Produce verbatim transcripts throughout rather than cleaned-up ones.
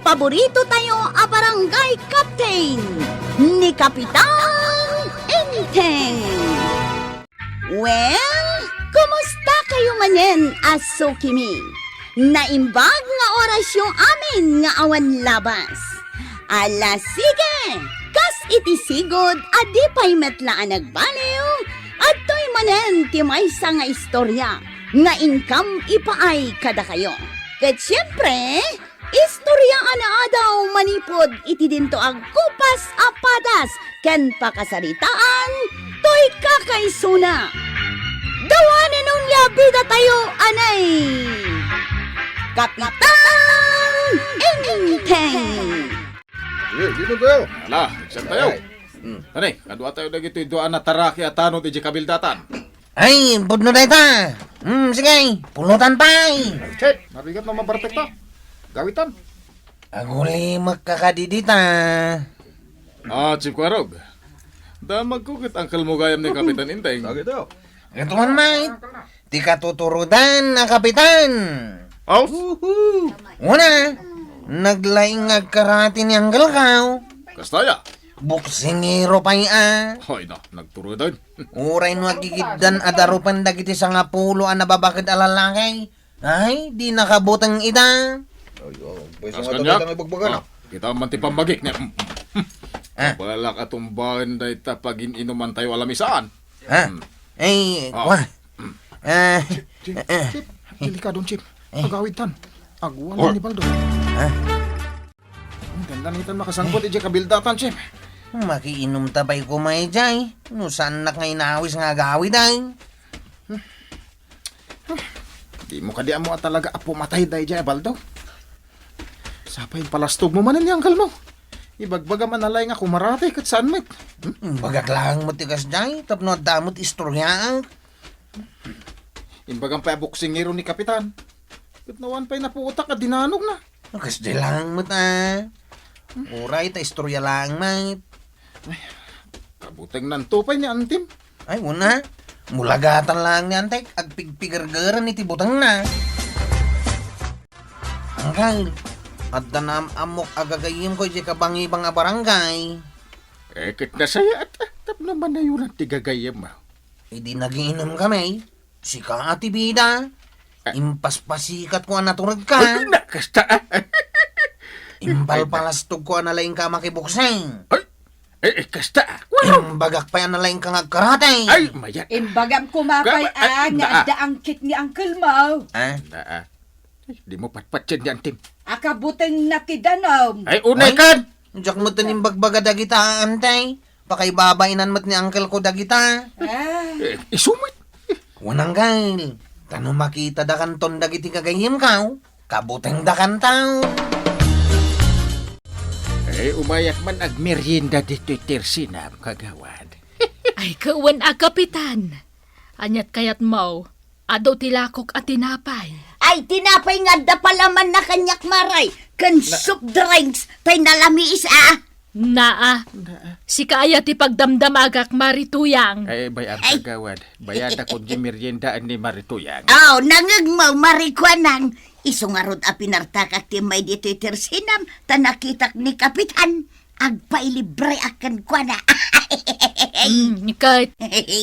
paborito tayo a barangay captain, ni Kapitan Enteng. Well, kumusta kayo manen a sukimi? Naimbag nga orasyo amin nga awan labas. Ala, sige! Kas iti sigud a di pay met la a nagbaliw, adtoy manen ti maysa nga istorya nga inkam ipaay kadakayo. Ket siempre, istorya a naadaw manipud iti dinto a kupas a padas ken pakasaritaan toy kakaisuna. Dawanen onia bidatayo anay Kapitan Enteng. Eh, dito tayo. Ala, saan tayo? Ay. Hmm. Tani, kadua tayo dagitoy dua a nataraki a tanod iti kabildatan. Ay, pudno dayta. Hmm, sige, pulutan pay. Chef, narigat no mabartek ta. Gawitan. Agulimek ka kadi dita. Ah, Chief Kwarog. Damagko ket uncle mo gayam ni Kapitan Enteng. Lagi tayo. Ket wen met, ti katuturodan a kapitan. Aw? Una, naglaing nga agkarate ni uncle ko. Kasta aya? Boksingero pay a. Ay na, nagturodan. Uray no agigiddan a darupen dagiti sangapulo a nababaked a lalaki. Ay, di nakabuteng ida. Ay, oh, pwes Kas nga kaniak? Dagita nga ibagbaga na. Ah, kita man ti pammagik niya. Ah. Balak a tumbaen dayta pagin-inuman tayo alamisaan. Ha? Hmm. Ay, Ah. kwa. Ah, Chip, eh, Chip, delikadon, Chip. Eh. Agawid tan. Agwala Oh. ni Baldo. Ha? Ang ganda nito makasangkot iti kabildatan, Chip. Makiinom ta pay kumay jay. No saannak nga inawis nga agawid ay. Di mo kadi ammo a talaga a pumatay dayjay a Baldo. Sapay palastog mo manen ni uncle mo. Ibagbaga man a laeng a kumarate ket saan met. Hmm? Imbagak laeng met ti kasjay tapno adda met istoryaak. Imbagam pay a boksingero ni Kapitan. Ket nawan pay napuotak a dinanogna. Kasjay laeng met a. Uray ta istorya laeng met. Kabutengnan to pay ni Antim. Ay, una. Mulagatan laeng ni Antek, agpigpigergeren iti butengna. Angkal, adda naam-ammok a gagayyemko idiay kabangibang a barangay. Eh, ket nasayaat, ah, tapno manayonan ti gagayyem, ah. Idi nagiinom kami, sika a ti bida. Ah. Impaspasikatko a naturedka. Ay, na, kasta, ah. Impalpalastogko a nalaingka a makiboksing. Ay, Eh, eh, kasta, ah. Imbagak pay a nalaingka nga agkarate. Ay, mayat. Imbagam koma pay, Ka-, ah, ah, nga naa. Adda angkit ni uncle mo. Ah? Naa. Ay, di mo patpatyan ni Antim. Akabutengna ti danum. Ay, unay Ay, kan. Diak met imbagbaga dagita, antay. Pakaibabainan met ni uncle ko dagita. Ah. Eh, isu met. Wen, angkal. Ta no makitadakanton dagiti gagayyemko, kabutengdakanto. Eh, umayak man agmerienda ditoy tersinam, kagawad. Ay, kawan a kapitan. Aniat kayatmo? Adu ti lakok a tinapay. Ay, tinapay nga adda palamanna kaniak, Maray, ken Na- soft drinks, tay nalamiis, ah. Naa. Naa. Sika aya ti pagdamdamagak, Mari Tuyang. Ay, bay-am, Ay. Kagawad. Bayadak unay meriendaan ni Mari Tuyang. Oh, nangngegmo, Mari Kuanang. Isu ngarud a pinartakak ti immay ditoy tersinam, ta nakitak ni Kapitan. Agpailibreak kenkuana. Hmm, ket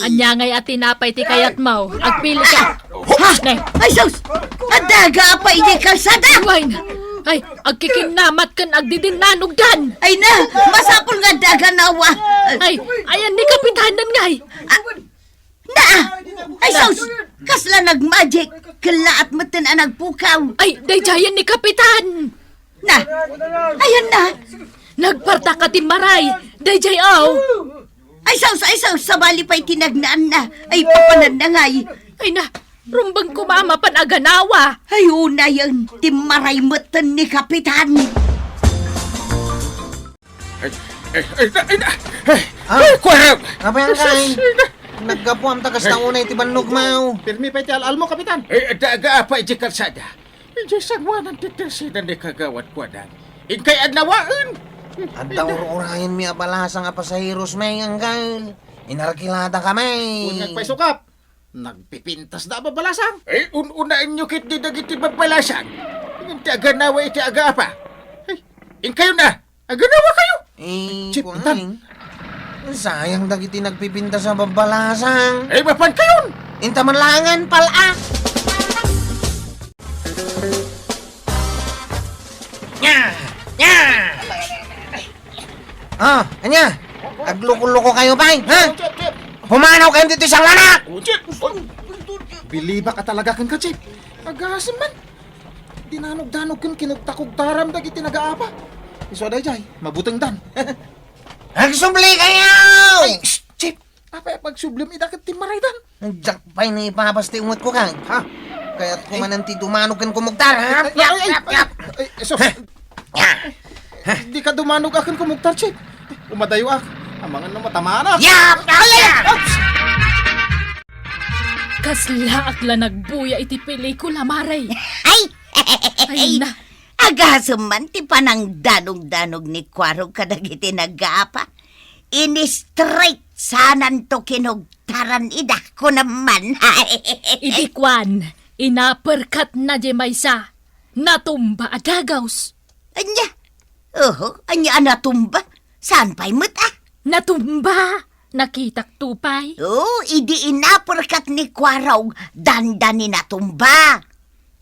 ania ngay a tinapay ti kayatmo? Agpili ka. Ha? Ne. Ay, sus! Adda aga pay idi kalsada! Ay, ay, agkikinnamat ken agdidinnanogdan. Ay na, masapul nga adda aga nawa. Ay, ayan ni Kapitanan ngay. Ah, na! Ay, sus! Kasla nagmagic! Kellaat metten a nagpukaw! Ay, daydiayen ni Kapitan! Na! Ayan na! Nagpartak a timmaray! Daydiay, aw! Ay, sus! Ay, sus! Sabali pay ti nagnaanna! Ay, papananna ngay! Ay na! Rumbeng koma a mapan a ganawa! Ay, unayen! Timmaray metten ni Kapitan! Ay, ay, ay, ay, ay, ay, Ah, ay, kuwarang! Apay, angkay? Sus, ay, na- Naggapuam ta kasta Ay. Unay ti bannogmo. Pirmi pay ti al-almo, Kapitan. Ay, adda aga apa iti kalsada. Idiay sanguanan ti tersinan ni Kagawad Kuanang. Inkay adnawaen. Adda ur-urayenmi a balasang a pasaheros, may angkal. Inarkilada kami. Wen, nagpaisukap. Nagpipintas da a babalasang. Ay, un-unaenyo ketdi dagiti babalasang. Ngem ti aganawa iti aga apa? Ay, Kayo na! Aganawa kayo! Eh, Chip, kuwan, intan. Eh. Sayang dagiti nagpipintas a babbalasang. Eh, mapan kayon! Inta man langan, pal-a! Nya! Nya! Ah, anya? Agluko-luko kayo, pay, ha? Pumanaw kayo dito isang anak! Bilibak a talaga ken ka, Chip. Agasem man. Dinanogdanog ken kinugtakugtaram dagiti nagaapa. Isu a daydiay, mabutengdan. Agsubli kayo! Ay, shh, Chip! Apay a pagsublem ida ket timmaraydan? Diak pay naipabas ti ungetko, kang. Ha? Kayatko manen ti dumanog ken kumugtar, ha? Ay, ay, ay, ay, ay, sus. Di ka dumanog aken kumugtar, Chip. Umadayo ak. Amangan no matamanak. Yap! Ay, ay, ay! Kasla ak la nagbuya iti pelikula, Mare. Ay! Ay na. Agasem man ti panangdanogdanog ni Kuarog kadagiti nagaapa. Ini-straight sananto kinugtaran ida, kunam man. Idi kuan, inaperkatna diay maysa, natumba a dagaws. Ania? Oho, ania a natumba? Saan pay met, a? Natumba! Nakitak to pay. Oh, idi inaperkat ni Kuarog, dandani natumba.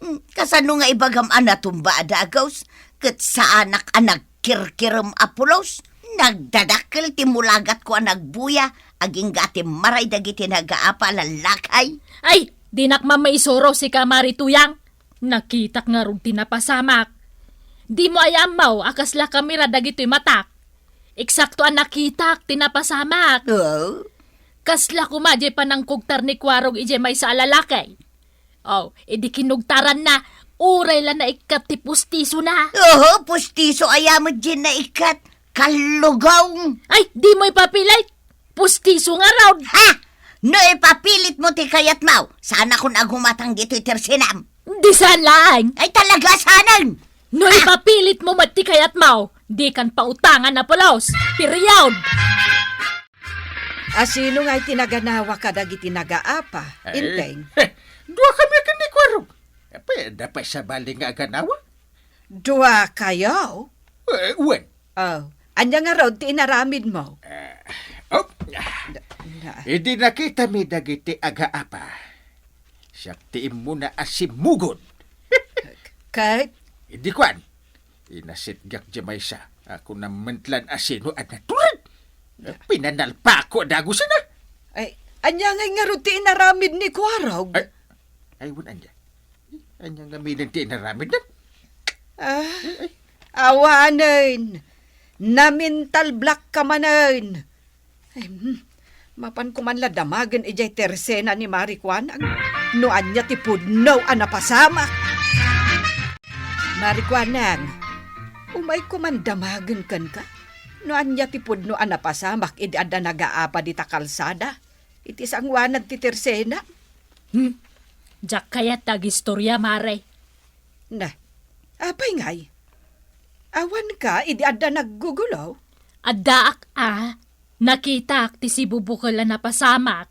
Hmm, kasano nga ibagam a natumba a dagaws? Ket saanak a nagkirkirem a pulos. Nagdadakkel ti mulagatko a nagbuya, agingga a timmaray dagiti nagaapa a lallakay. Ay, dinak man maisuro sika, Mari Tuyang. Nakitak ngarud ti napasamak. Dimo aya ammo a kasla kamera dagitoy matak? Eksakto a nakitak ti napasamak. Oh? Kasla koma diay panangkugtar ni Kuarog idiay maysa a lalaki. Oh, idi kinugtaranna, uray la naikkat ti pustisona. Oho, pustiso aya met diay naikkat. Kallugaw! Ay, dimo ipapilit! Pustiso ngarud! Ha? No ipapilitmo ti kayatmo, saanakon a gumatang ditoy tersenam. Di saan laeng! Ay, talaga, saanen! No ipapilitmo met ti kayatmo, dikan pautangan a pulos. Period! A sino ngay ti naganawa kadagiti nagaapa, Ay, Inteng? Dua kami ken ni Kuarog. Apay, adda pay sabali nga aganawa? Dua kayo? Eh, wen. Oh, ania ngarud ti inaramidmo? Eh, oh. Na, na. Idi nakitami dagiti agaapa, siak ti immuna a simmugod. Ket? Idi kuan, inasitgak diay maysa a kunam met laeng a sino a natured. Pinanalpako a dagusen a. Ay, ania ngay ngarud ti inaramid ni Kuarog? Ay, ay, wen ania. Ania ngamin ti inaramidna? Ah, awanen. Namental block ka manen. Ay, hmm. Mapanko man la damagen idiay tersena ni Mari Kuanang. No ania ti pudno a napasamak. Mari Kuanang, umayko man damagen kenka. No ania ti pudno a napasamak idi adda nagaapa dita kalsada iti sanguanan ti tersena? Hmm. Diak kayat ti agistoria, Mare. Na, apay ngay? Awanka idi adda naggugulo? Addaak a, nakitaak ti sibubukel a napasamak.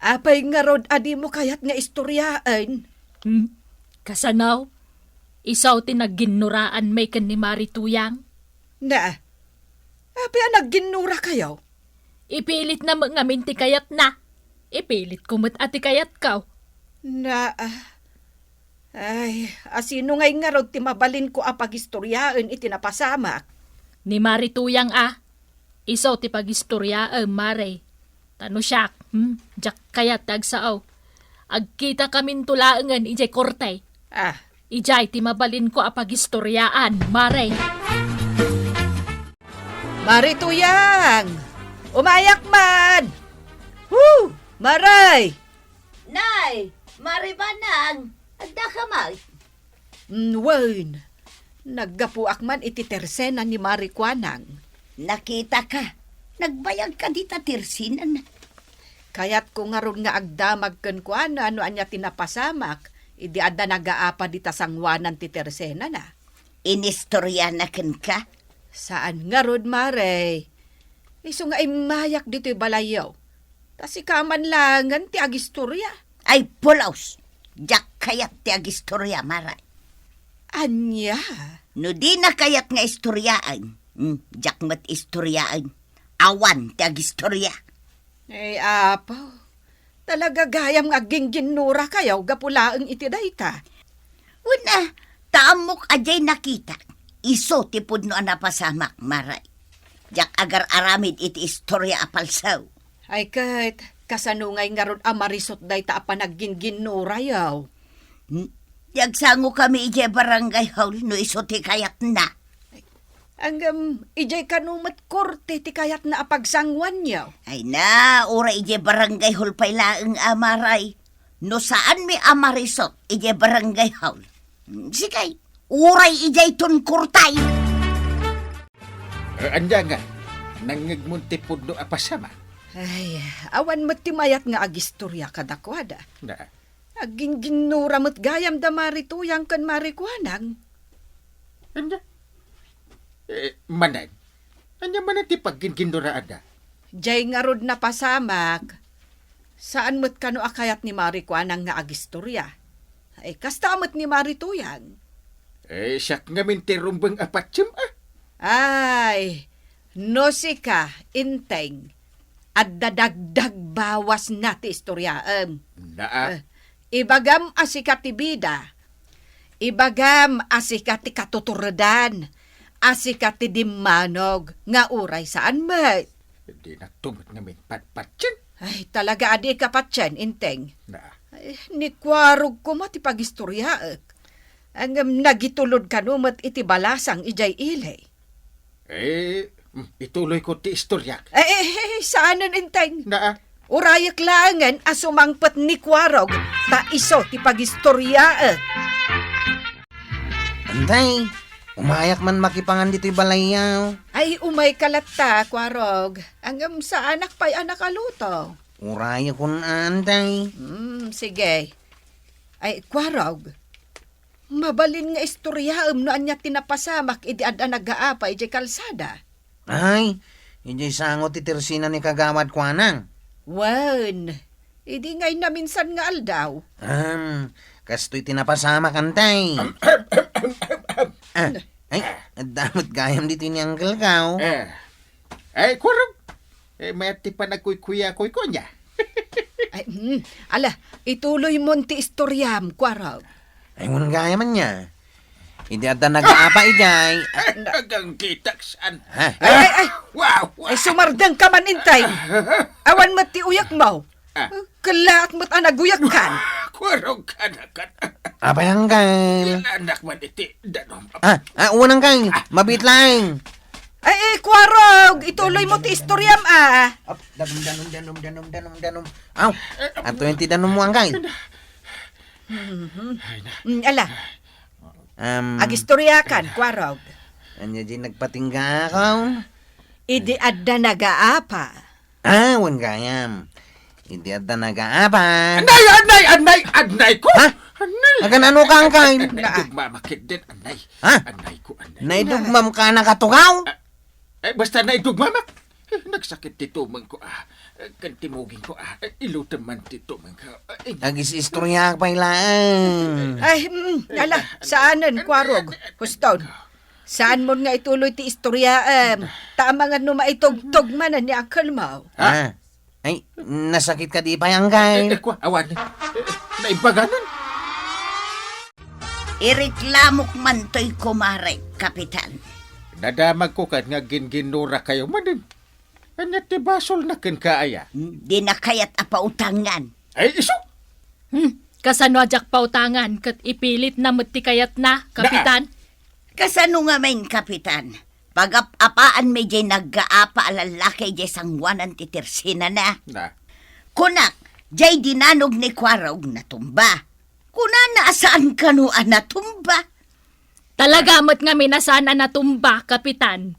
Apay ngarud a dimo kayat nga istoriaen? Hmm? Kasano? Isu ti nagginnuraan met ken ni Mari Tuyang. Na, apay a nagginnurakayo? Ipilitna met ngamin ti kayatna. Ipilitko met a ti kayatko. Na, ah, ay, a sino ngay ngarud ti mabalinko a pagistoriaen iti napasamak? Ni Mari Tuyang a. Isu ti pagistoriaem, Mare. Ta no siak, hmm, diak kayat ti agsao. Agkitakaminto laengen idiay korte. Ah. Idiay ti mabalinko a pagistoriaan, Mare. Mari Tuyang! Umayak man! Hu! Maray! Nay! Mari Banang! Adda ka man? Mm, wen. Naggapuak man iti tersena ni Mari Kuanang. Nakita ka. Nagbayag ka dita tersenana. Kayatko ngarud nga agdamag kenkuana no ania ti napasamak idi adda nagaapa dita sanguanan ti tersenana. Inistoriana kenka? Saan ngarud, Mare. Isu nga immayak ditoy balayyo. Ta sika man laengen ti agistoria. Ay, pulos! Diak kayat ti agistoria, Mare. Ania? No dina kayat nga istoriaen, hmm, diak met istoriaen. Awan ti agistoria. Ay, Apo, talaga gayam nga aggingginnurakayo gapu laeng iti dayta. Wen a, ta ammok a diay nakitak, isu ti pudno a napasamak, Mare. Diak agar-aramid iti istoria a palso. Ay ket, kasano ngay ngarud a marisut dayta a panagginginnurayo? Hmm? Ti agsangokami idiay barangay hall no isu ti kayatna. Ngem, idiay kano met korte ti kayatna a pagsangoanyo? Ay na, uray idiay barangay hall pay laeng, Mare. No saanmi a marisut idiay barangay hall. Hmm, sige, uray idiay ton korte. Eh, ania nga? Nangngegmon ti pudno a pasamak? Ay, awan met ti mayat nga agistoria kadakuada. Na. Aggingginnura met gayam da Mari Tuyang ken Mari Kuanang. Ania? Eh, manen? Ania manen ti pagginginnuraanda? Diay ngarud napasamak. Saan met kano a kayat ni Mari Kuanang nga agistoria. Ay, kasta met ni Mari Tuyang. Eh, siak ngamin ti rumbeng a patiem, a? Ay, no sika, Enteng, adda dagdagbawasna ti istoriaem. Naa. Eh, ibagam a sika ti bida. Ibagam a sika ti katuturedan. A sika ti dimmanog nga uray saan met. Dinakto met ngamin patpatien. Ay, talaga a di kapatien, Enteng. Na. Ay, ni Kuarog koma ti pagistoriaek. Ngem nagitulod kano met iti balasang idiay ili. Eh, mm, ituloyko ti istoriak. Eh, eh, eh, saanen, Enteng. Na. Urayek laengen a sumangpet ni Kuarog, ta isu ti pagistoriaek. Enteng, umayak man makipangan ditoy balayyo. Ay, umayka latta, Kuarog. Ngem saanak pay a nakaluto. Urayekon, Enteng. Hmm, sige. Ay, Kuarog, mabalin nga istoriaem no ania ti napasamak idi adda nagaapa idiay kalsada. Ay, idiay sango ti tersina ni Kagawad Kuanang. Wen, idi ngay naminsan nga aldaw. Hmm, kastoy ti napasamak, Enteng. Ah, ay, adda met gayam ditoy ni Uncle ko. Eh, ay, Kuarog. Eh, mayat ti panagkuykuyakoy kaniak. Ay, mm, ala, ituloymon ti istoriam, Kuarog. Ay, wen gayam ania. Idi adda nagaapa idiay, ah, aganggitak saan. Ha? Ay, ay, ay! Wow, wow. Ay, sumardengka man, Enteng. Awan met ti uyekmo. Ah. Kellaak met a naguyekkan. Kuarog ka na kan. Apay, Uncle. Kailangan man iti danum. Ah, ah, wen, Uncle. Mabiit laeng. Ay, eh, Kuarog, ituloymo ti istoriam, a. Ap, danum, danum, danum, danum, danum, danum. Aw, ato ti danummo, Uncle. Mhm. Ay, na. Mm, ala. Um, agistoriakan, Kuarog. Ania diay nagpatinggaak? Idi adda nagaapa. Ah, wen gayam. Idi adda nagaapa. Anay, anay, anay, anay ko! Ha? Anay. Agan-anoka, Uncle? Anay, dugmamak ketdin, anay. Ha? Anay ko, anay. Naidugmamka a nakatugaw? Ah, eh, basta naidugmamak. Eh, nagsakit ti tumengko, a. Eh, ken ti mugingko, a. Eh, ilutem man ti tumengko. Eh, agis-istoriaak pay laeng. Ay, mm, ala, saanen, Kuarog. Huston. Saanmon nga ituloy ti istoriaem, ta amangan no maitugtog manen ni Uncle mo. Ha? Ah. Ay, nasakit kadi pay, Uncle? Eh, eh, kua, awan. Eh, eh, naimbaganan. Ireklamok man toy, kumare, Kapitan. Nadamagko ket nga ginginnurakayo manen. Ania ti basolna kenka aya? Dina kayat a pautangan. Ay, isu! Hmm, kasano a diak pautangan ket ipilitna met ti kayatna, Kapitan? Kasano ngamin, Kapitan? Pagap-apaanmi diay naggaapa a lallaki diay sangoanan ti tersenana. Na. Kunak, diay dinanog ni Kuarog natumba. Kunana a saan kano a natumba. Talaga met ngamin a saan a natumba, Kapitan.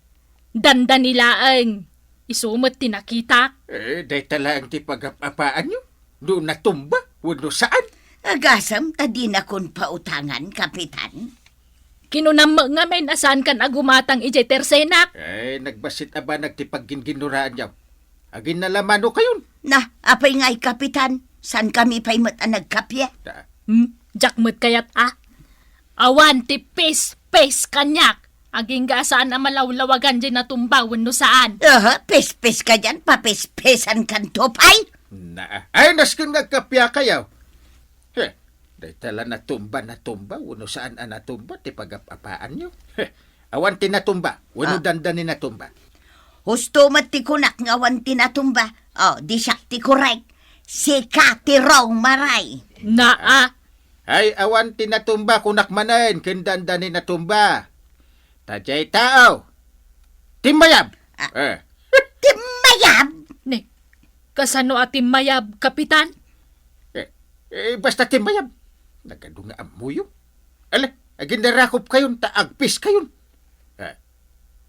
Dandani laeng. Isu met ti nakitak. Eh, dayta laeng ti pagap-apaanyo. No natumba, wenno saan. Agasem ta dinakon pautangan, Kapitan. Kinunam met ngamin a saankan a gumatang idiay tersenak. Eh, nagbassit a banag ti pagginginnuraanyo. Aginnalamanokayon. Na, apay ngay, Kapitan? Saankami pay met a nagkappia? Ta. Hmm, diak met kayat a. Awan ti pispis kaniak. Agingga a saan a malawlawagan diay natumba wenno saan. Aha, pispis ka diyan, papispiskan kanto pay? Na, ay, nasken nga agkappia kayo. Heh, dayta la natumba, natumba, wenno saan a natumba, ti pagap-apaanyo. Heh, awan ti natumba, wenno Ah. dandani natumba. Husto met ti kunak nga awan ti natumba. Oh, di siak ti korek. Sika ti wrong, Maray. Naa. Ay, awan ti natumba, kunak manen, ken dandani natumba. Ta diay tao. Timmayab! Ah. Eh. Timmayab? Ne, kasano a timmayab, Kapitan? Eh, eh, basta timmayab. Nagadu nga ammoyo. Ala, aginnarakop kayon, ta agpis kayon. Eh,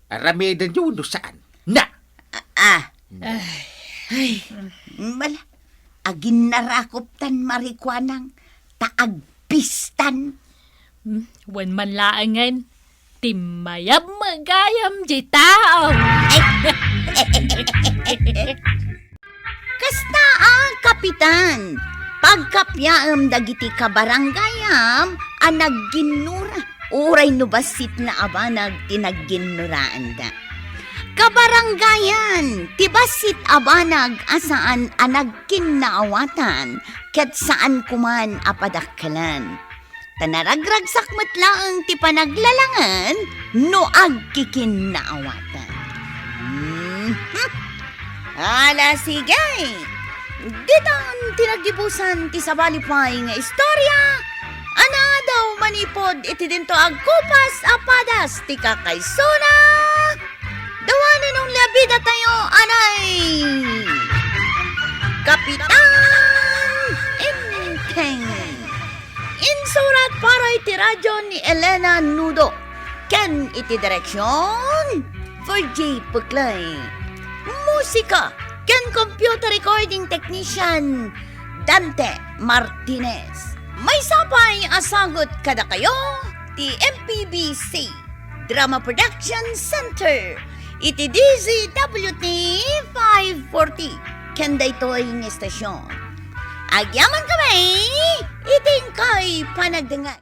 aramidenyo wenno saan? Na! Ah, ah. Na. Ay. Bala, aginnarakop tan marikuanang, ta agpistan. Hmm, wen man laengen, timmayab met gayam diay tao. Ay. Kasta a, Kapitan, pagkappiaem dagiti kabaranggayam a nagginnura, uray no bassit nga a banag ti nagginnuraanda. Kabaranggayan, ti bassit a banag a saan a nagkinnaawatan ket saan koman a padakkelan. Ta naragragsak met laeng ti panaglalangen no agkikinnaawatan. Mhm. Ala, sige. Ditan ti naggibusan ti sabali pay nga istorya a naadaw manipud iti dinto agkupas a padas ti kakaisuna. Dawanen ong labida tayo, anay! Kapitan Enteng. Insurat para iti radyo ni Elena Nudo ken iti direksyon, Virgie Puclay. Musika ken computer recording technician, Dante Martinez. Maysa pay a sagut kadakayo ti M P B C Drama Production Center iti D Z W T five forty ken daytoy nga estasyon. Agyaman kami iti inkay panagdengngeg.